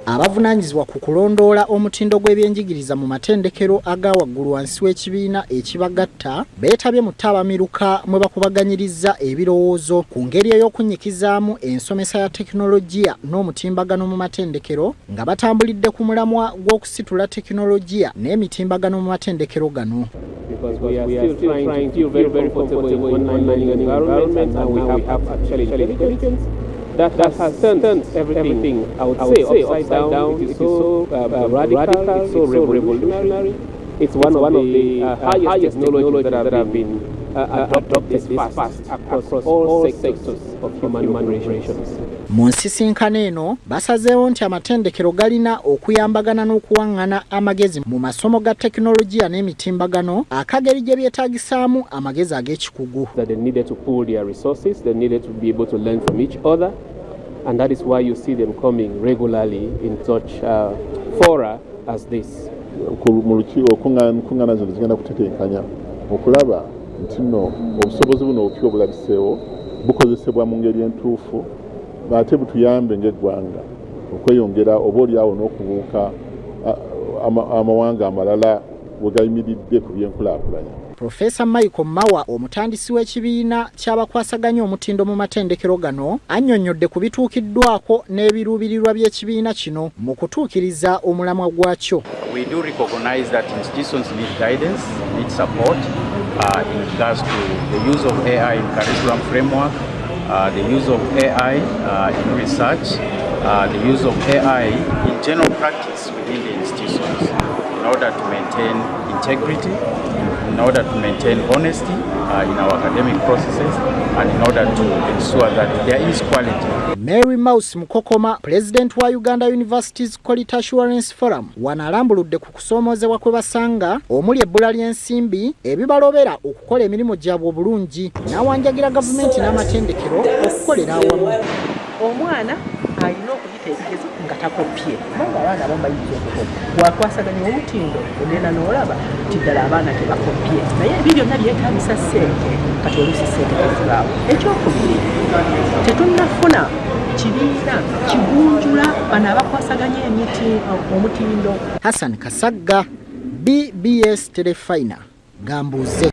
Abavunaanyizibwa ku kulondoola omutindo gw'ebyenjigiriza mu matendekero aga waggulu wansi w'ekibiina ekibagatta beetabye mu ttabamiruka mwe bakubaganyirizza ebirowoozo ku ngeri ey'okunnyikizaamu ensomesa ya tekinologiya n'omutimbagano mu matendekero nga batambulidde ku mulamwa gw'okusitula tekinologiya n'emitimbagano mu matendekero gano. Because we are still trying to feel very, very comfortable in online learning environment, and we have artificial intelligence that has turned everything, I would say, upside down. It is so radical, it's so revolutionary. It's one of the highest technologies that have been adopted this fast across all sectors of human operations. Mu nsisinkano eno basazeewo nti amatendekero galina okuyambagana n'okuwaŋŋana amagezi mu masomo ga tekinologiya n'emitimbagano akageri gye byetaagisaamu amagezi ag'ekikugu. That they needed to pool their resources, they needed to be able to learn from each other, and that is why you see them coming regularly in such fora as this. Mu lukiiko enkuŋŋaana zino zigenda kutetenkanya okulaba nti nno obusobozi buno obupya obulabiseewo bukozesebwa mu ngeri entuufu ate butuyambe ng'eggwanga okweyongera oba oliawo n'okubuuka amawanga amalala we gayimiridde ku byenkulaakulanya. Profesa Michael Mawa, omutandisi w'ekibiina ky'abakwasaganya omutindo mu matendekero gano, annyonnyodde ku bituukiddwako n'ebiruubirirwa by'ekibiina kino mu kutuukiriza omulamwa gwakyo. We do recognize that institutions need guidance, need support in regards to the use of AI in curriculum framework, the use of AI in research, the use of AI in general practice within the institutions in order to maintain integrity, in order to maintain honesty in our academic processes, and in order to ensure that there is quality. Mary Mouse Mukokoma, President wa Uganda Universities Quality Assurance Forum, wano alambuludde ku kusoomoozebwa kwe basanga omuli ebbula ly'ensimbi ebibalobera okukola emirimu gyabwe obulungi, n'awanjagira gavumenti n'amatendekero okukolera awamu. Omwana alina okuyita ebigezo nga takopye, kubanga abaana abamu bayinza okukoppa. Wakwasaganya omutindo, ogenda n'olaba nti ddala abaana tebakopye, naye ebyo byonna byetagisa ssente. Kati oluusi ssente tezibaawo. Ekyokubiri, tetunnafuna kibiina kigunjula bano abakwasaganya emiti omutindo. Hassan Kasagga, BBS Terefayina, Gambuuze.